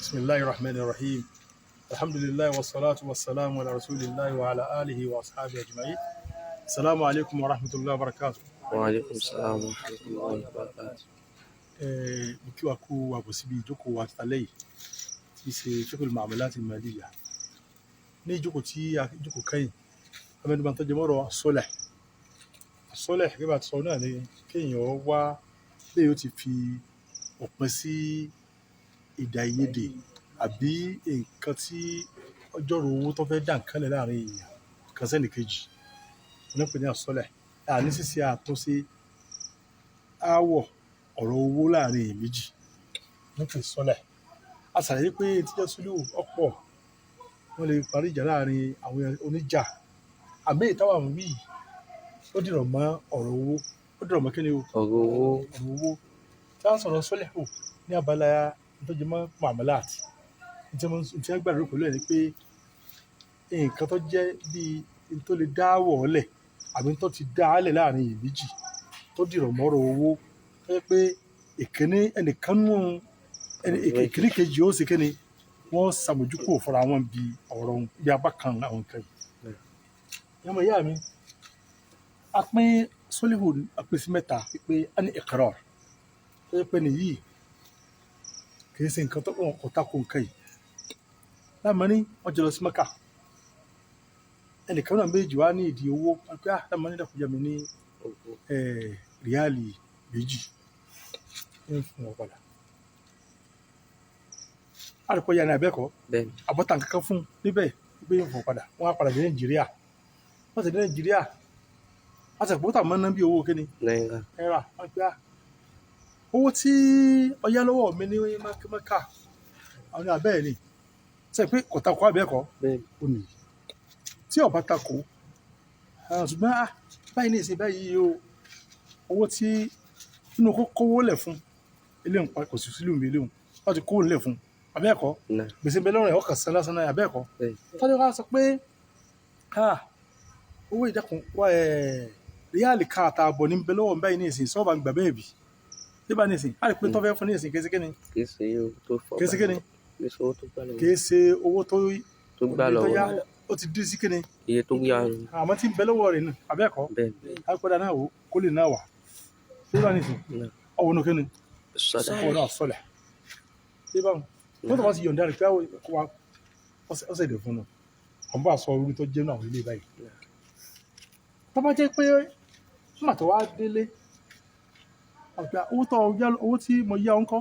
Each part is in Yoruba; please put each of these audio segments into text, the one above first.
Bismillahir Rahmanir Rahim. Alhamdulillah wa salatu wa salamu ala rasulillah wa ala alihi wa ashabihi ajma'in. Assalamu alaikum wa rahmatullahi wa barakatuh. Wa alaikum salam wa rahmatullahi wa barakatuh. Mo kí wa kú àbọ̀ síbi ìjókòó wa tálẹ́ yìí tí í ṣe fiqhul mu'amalat al-maliyya. Ní ìjókòó tí a jókòó kẹ́yìn, amẹnubà tó jẹ mọ́rọ̀ sọ́lẹ̀. Sọ́lẹ̀ gẹ́gẹ́ bá ti sọ náà ni kéèyàn wá léyìí ó ti fi òpin sí èdè àìyedè àbí nǹkan tí ọjọ́rò owó tó fẹ́ dà nǹkan lẹ̀ láàrin èèyàn kan sẹ́nì kejì. Wọ́n ń pè ní àsọ́lẹ̀. Àní ṣíṣe àtúnṣe aáwọ̀ ọ̀rọ̀ owó láàrin èèyàn méjì. Wọ́n ń pè sọ́lẹ̀. A ṣàlàyé pé tí jẹ́ sùlù ọ̀pọ̀ wọ́n lè parí ìjà láàrin àwọn oníjà. Àmì ìtawà ń wí yìí, ó dìrọ̀ mọ́ ọ̀rọ̀ owó. Ó dìrọ̀ mọ́ kíni o? Ọ̀rọ̀ owó. Ọ̀rọ̀ owó. Tí a ń sọ̀rọ̀ sọ́lẹ̀ hù ní abala tó jẹ mọ́ muamalat. Tí wọ́n gbàdúrà pẹ̀lú ẹ̀ ni pé nǹkan tó jẹ́ bí n tó lè dá wọ̀ lẹ̀ àbí n tó ti dá lẹ̀ láàrin èèyàn méjì tó dìrọ̀ mọ́rọ̀ owó tó jẹ́ pé ìkíní ẹnìkan nù ẹni ìkíní kejì ó sì kíni wọ́n ṣàmójúkúrò fúnra wọn bí ọ̀rọ̀ bí apá kan àwọn nǹkan yìí. Ìyá ìyá mi, a pín sólíhù a pín sí mẹ́ta pé a ní iqrar tó jẹ́ pé nìyí kì í ṣe nǹkan tó kò tako nǹkan yìí. Lámọ́ní wọ́n jọ lọ sí Mẹ́kà. Ẹnìkan náà méjì wá ní ìdí owó pé ah lámọ́ní dàkú jẹ́ mi ní ríálì méjì ń fún wọn padà. Àrùkọ ya ní abẹ́kọ̀ Bẹ́ẹ̀ni. àbọ̀tà kankan fún un níbẹ̀ pé ń fún wọn padà. Wọ́n á padà dé Nàìjíríà. Wọ́n ti dé Nàìjíríà. Wọ́n ti pòótà mọ́ná bí owó kíni Náírà. náírà. Wọ́n pe ah owó tí ọyá lọ́wọ́ mi ní Mẹ́kà àwọn abẹ́ ẹ̀ ni. Ṣé pé kò takò abẹ́ẹ̀kọ́? Bẹ́ẹ̀ni. Ó nìyí. Tí ó bá takò, ṣùgbọ́n ah báyìí ní ìsìn báyìí o, owó tí inú kó kówó lẹ̀ fún eléhùn pa kò sí sílùú mi eléhùn wọ́n ti kówó lẹ̀ fún abẹ́ẹ̀kọ́ Náà. gbèsè bẹ́ẹ̀ lọ́rùn ẹ̀ ọkàn san lásán náà abẹ́ẹ̀kọ́. Bẹ́ẹ̀ni. Tọ́jú ká sọ pé ah owó ìdẹ́kun wá ẹ̀ ríálì ká àtààbọ̀ ní bẹ lọ́wọ́ báyìí ní ìsìn sọ́ọ̀bà ń gbà bẹ́ẹ̀ bì síbà ní ìsìn á rí pé tọ́fẹ́ fún ní ìsìn kése kíni Kì í ṣe owó tó fọ́. kése kíni Kì í ṣe owó tó gbà lọ́wọ́. kìí ṣe owó tó Tó gbà tó lọ́wọ́. yá ó ti dín sí kíni Iye tó yá ni. àmọ́ tí ń bẹ lọ́wọ́ rẹ̀ nù abẹ́ẹ̀kọ́. Bẹ́ẹ̀ni. Àpẹẹrẹ náà wò kó lè náà wà síbà ní ìsìn Náà. ọwọ́ nù kíni Sọ́dà. ọwọ́ náà sọlẹ̀ síbà wọ́n tó bá ti yọ̀ǹda rẹ̀ pé kó wa ọ̀sẹ̀ dẹ̀ fún un àwọn bá sọ orí tó jẹ́ náà àwọn ilé báyìí. Tó bá jẹ́ pé nígbà tó wá délé àgbà owó tó yá owó tí mo yá ọ ń kọ́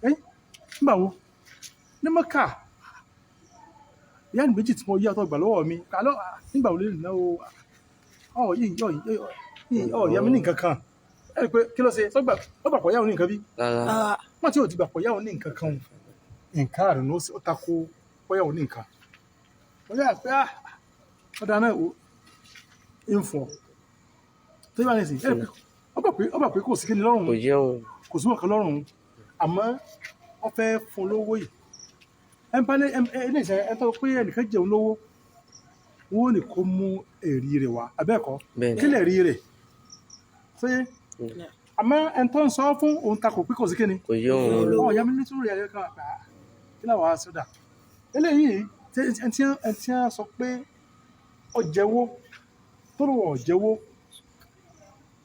ẹ́ nígbà wo ní Mẹ́kà ìyá mi méjì tí mo yá tó gbà lọ́wọ́ mi kálọ́ nígbà wo lè ná o ọ yìí ọ yìí ọ ìyá mi ní nǹkan kan ẹ rí i pé kí ló ṣe sọgbà ó gbà pọ̀ yá òun ní nǹkan bí Rárá. wọ́n ti ò ti gbà pọ̀ yá òun ní nǹkan kan o nǹkan àrùn ó tako pọ̀ yá òun ní nǹkan wọ́n yà pé ah ọ̀dà náà o ń fọ̀ tó yẹ wá ní ìsìn ẹ rí i pé ó bà pé kò sí kí ni lọ́rùn Kò jẹun. kò sí ọ̀kan lọ́rùn àmọ́ wọ́n fẹ́ fún lówó yìí ẹni ìṣe ẹ tọ́ pé ẹnìkan jẹun lówó wọ́n ò ní kó mú ẹ̀rí rẹ̀ wá abẹ́ẹ̀kọ́ Bẹ́ẹ̀ni. kí lè rí rẹ̀ ṣé àmọ́ ẹni tó ń sọ fún òun takò pé kò sí kíni Kò jẹun. ọ̀ ya mi ní túrú rẹ̀ kan àgbà kí làwọn aṣọ dà eléyìí ẹni tí wọ́n sọ pé ó jẹ́wọ́ tó lọ́wọ́ ó jẹ́wọ́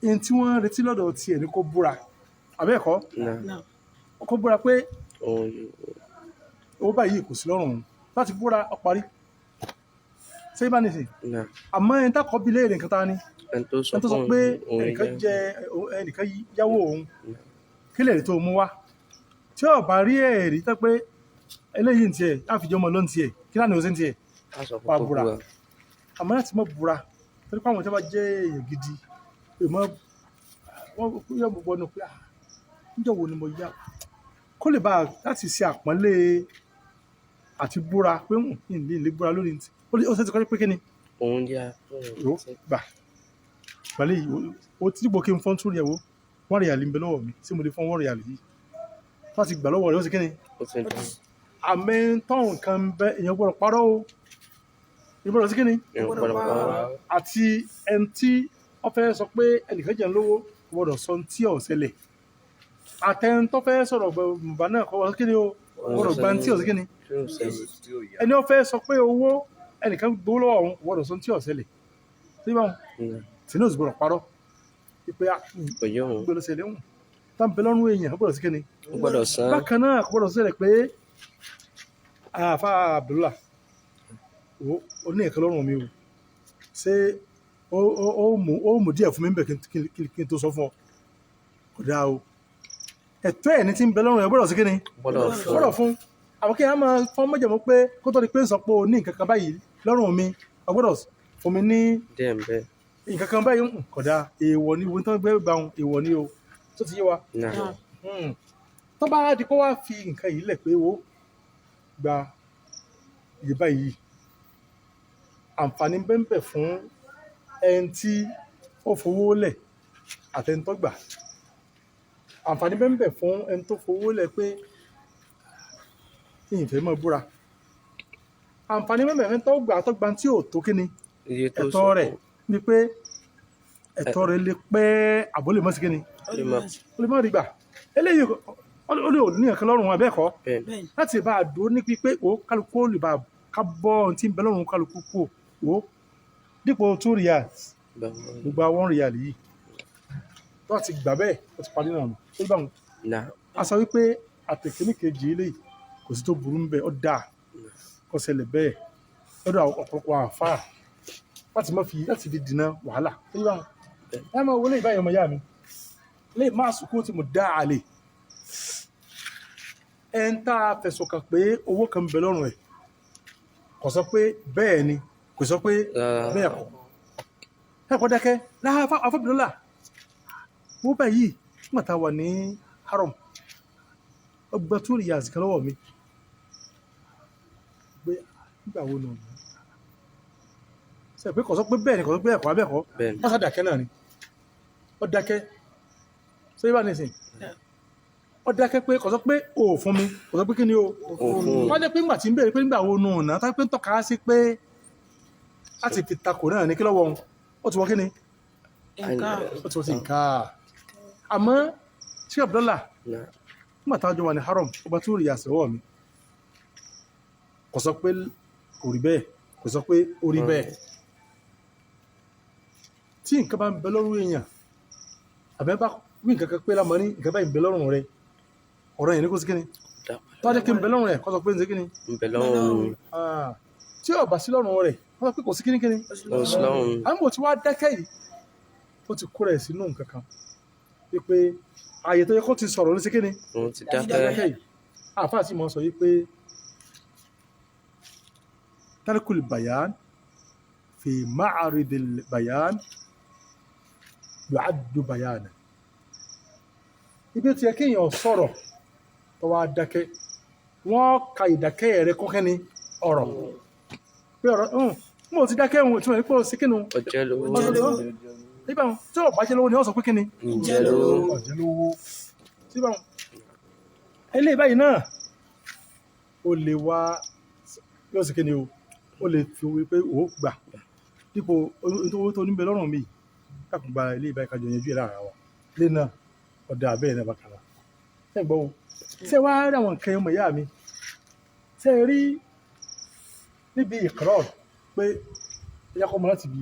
ẹni tí wọ́n ń retí lọ́dọ̀ tiẹ̀ ní kó búra abẹ́ẹ̀kọ́ Náà. kó búra pé Òun owó báyìí kò sí lọ́rùn òun láti búra ó parí ṣé bá nìsín náà. àmọ́ ẹni tákọ́ bí léèrè nǹkan ta ni Ẹni tó sọ ẹni tó sọ fún pé òun ẹnìkan jẹ́. jẹ ẹnìkan yáwó òun kí lè rí tó mú wá tí ó bá rí ẹ̀rí tó pé eléyìí ń tiẹ̀ láfijọ́ ọmọ ló ń tiẹ̀ kí lánàá ó sì ń tiẹ̀ Á sọ fún wá kó búra. búra. Àmọ́ láti mọ́ búra torí pé àwọn tí wọ́n bá jẹ́ èèyàn gidi èèmọ́ wọ́n yọ gbogbo ọ̀nà pé ah níjọ́ wo ni mo yá kó lè bá a láti ṣe àpọ́nlé àti búra pé ń ní ilé búra lórí ti ó ṣe ti kọ́ pé kí ni Òun yá. yóò gbà gbàlẹ́ yìí o tí dípò kí n fọ́n túrì ẹ̀ wo wọ́n rí àlè ń bẹ lọ́wọ́ mi tí mo lè fọ́n wọ́n rí àlè yìí láti gbà lọ́wọ́ rẹ̀ ó sì kí ni Ó ti dùn. àmì tọ́hún kan ń bẹ èèyàn gbọ́dọ̀ parọ́ o èèyàn gbọ́dọ̀ sí kí ni Èèyàn gbọ́dọ̀ parọ́. àti ẹni tí wọ́n fẹ́ sọ pé ẹnìkan jẹ́ ń lówó kò gbọ́dọ̀ sọ tí ò ṣẹlẹ̀ àtẹni tó fẹ́ sọ̀rọ̀ bàbá náà kọ́ wọ́n kí ni o Gbọ́dọ̀ gba tí ò sí kíni. Ẹni ó fẹ́ sọ pé owó ẹnìkan gbowó lọ́wọ́ òun gbọ́dọ̀ sọ tí ò ṣẹlẹ̀ tí báwọn tí náà sì gbọ́dọ̀ parọ́ pé Kò yé òun. gbọ́dọ̀ ṣẹlẹ̀ ń tá n bẹ lọ́rùn èèyàn gbọ́dọ̀ sí kíni. Ó gbọ́dọ̀ san. Bákan náà kò gbọ́dọ̀ ṣẹlẹ̀ pé àfa Abdullah ó ní ẹ̀kan lọ́rùn mi o, ṣé ó mú díẹ̀ fún mi bẹ̀ kí n tó sọ fún ọ? Kò dáa o. Ẹ̀tọ́ ẹ̀ ní tí ń bẹ lọ́rùn ẹ̀ gbọ́dọ̀ sí kíni, Gbọ́dọ̀ fún. gbọ́dọ̀ fún. Àwọn kí á máa fọ́n mọ́jẹ̀mú pé kó tó di pé ń sọ pé o ní nǹkan kan báyìí lọ́rùn mi, o gbọ́dọ̀ fún mi ní Díẹ̀ ń bẹ. nǹkan kan báyìí. Kò dáa, èèwọ̀ ni ohun tó ń gbé gbà wọn, èèwọ̀ ni o. Tó ti yé wa. Náà. Tó bá di kó wá fi nǹkan yìí lẹ̀ pé wo gba iye báyìí, àǹfààní bẹ́ẹ̀ fún ẹni tí ó fowó lẹ̀ àtẹni tó gbà. Àǹfààní bẹ́ẹ̀ fún ẹni tó fowó lẹ̀ pé ìfẹ́ máa búra. Àǹfààní bẹ́ẹ̀ fún ẹni tó gbà tó gbà tí ò tó kíni Iye tó ẹ̀tọ́ sọ rẹ̀ ni pé ẹ̀tọ́ rẹ̀ lè pẹ́ àbólè mọ́ sí kíni, Lè má. ó lè má rí gbà. Eléyìí ó lè ò ní ẹ̀kan lọ́rùn abẹ́ẹ̀kọ́ Bẹ́ẹ̀ ni. Bẹ́ẹ̀ni. láti bá a dúró ní pípé ó kálukú ó lè bá a ká bọ́ ohun tí ń bẹ lọ́rùn kálukú kú ó dípò 2 riyals Bẹ́ẹ̀. gbogbo 1 riyal yìí tó ti gbà bẹ́ẹ̀, ó ti parí náà nù ó bá wọn. Náà. A sọ wípé àtẹ̀kíní kejì eléyìí kò sí tó burú ń bẹ, ó dáa kó ṣẹlẹ̀ bẹ́ẹ̀ lọ́dọ̀ àwọn ọ̀pọ̀lọpọ̀ àfáà láti má fi láti fi dènà wàhálà ó bá wọn. Ẹ máa wọlé ìbáyọ̀ ọmọ ìyá mi lè má sùkú tí mo dá àlè ẹ ń tá a fẹ̀sùn kàn pé owó kan ń bẹ lọ́rùn ẹ̀, kò sọ pé bẹ́ẹ̀ ni, kò sọ pé Rárá. bẹ́ẹ̀ kọ́, ẹ kọ́ dákẹ́ láàfà afọ́bìnrin wọ́n báyìí nígbà tá a wà ní haram, ó gba 2 riyals kan lọ́wọ́ mi pé nígbà wo nù ṣe pé kò sọ pé bẹ́ẹ̀ ni, kò sọ pé ẹ̀kọ́ abẹ́ẹ̀kọ́. Bẹ́ẹ̀ ni. Wọ́n sá dákẹ́ náà ni, ó dákẹ́. Ṣé ibà nìsín ó dákẹ́ pé kò sọ pé o ò fún mi, kò sọ pé kí ni o. Ó fún. Wọ́n jẹ́ pé ńgbà tí ń béèrè pé nígbà wo nù ọ̀nà tá pé ń tọ́ka sí pé láti fi takò náà ní kí lọ́wọ́ òun ó ti wọ́n kí ni, Nǹkan. ó ti wọ́n sí nǹkan. Àmọ́ ṣé Abdullah Náà. nígbà táwọn jọ wà ní haram, ọba tó rí àṣẹwọ́ mi kò sọ pé kò rí bẹ́ẹ̀, kò sọ pé ó rí bẹ́ẹ̀. Tí nǹkan bá ń bẹ lọ́rùn èèyàn àbẹ́ bá wí nǹkan kan pé lámọ́ ní nǹkan báyìí ń bẹ lọ́rùn rẹ, ọ̀rọ̀ yẹn ní kó sí kíni Dá. tó wá jẹ́ kí n bẹ lọ́rùn rẹ kó sọ pé ń ṣe kíni. Ń bẹ lọ́rùn mi. Ah, tí ó bá sí lọ́rùn rẹ̀ wọ́n sọ pé kò sí kíní kíní. Ó sí lọ́rùn mi. Àwọn tí wàá dákẹ́ yìí ó ti kó rẹ̀ sínú nǹkan kan wípé ààyè tó yẹ kó ti sọ̀rọ̀ ló sí kíní Òun ti dákẹ́ dákẹ́. yìí. Àáfàá sì mọ̀ sọ yìí pé tarkul bayan fi ma'aridil bayan yu'addu bayana. Ibi tí yẹ kéèyàn sọ̀rọ̀ tó wá dákẹ́, wọ́n ka ìdákẹ́ rẹ̀ kọ́kẹ́ ni ọ̀rọ̀ pé ọ̀rọ̀ mo ti dákẹ́ òun ìtumọ̀ ní pé ó sì kínú Ọjẹ́ lówó. Ọjẹ́ lówó. nígbà wọn tí ò bá jẹ́ lówó ni wọ́n sọ pé kíni Ǹjẹ́ lówó. ọ̀jẹ́ lówó síbà wọn. Eléyìí báyìí náà ó lè wá yóò sì kíni o, ó lè fi owó pé ó gbà dípò owó tó níbẹ̀ lọ́rùn mi káàkiri gba eléyìí báyìí kájọ yanjú ẹ̀ lára wa lé náà ọ̀dà abẹ́rẹ́ náà bákan náà. Ṣé ń gbọ́ o? Ṣé wàá rí àwọn nǹkan ọmọ ìyá mi? Ṣé ẹ rí níbi ìkọ́rọ̀ pé ẹ̀yà kọ́ ọmọ láti bí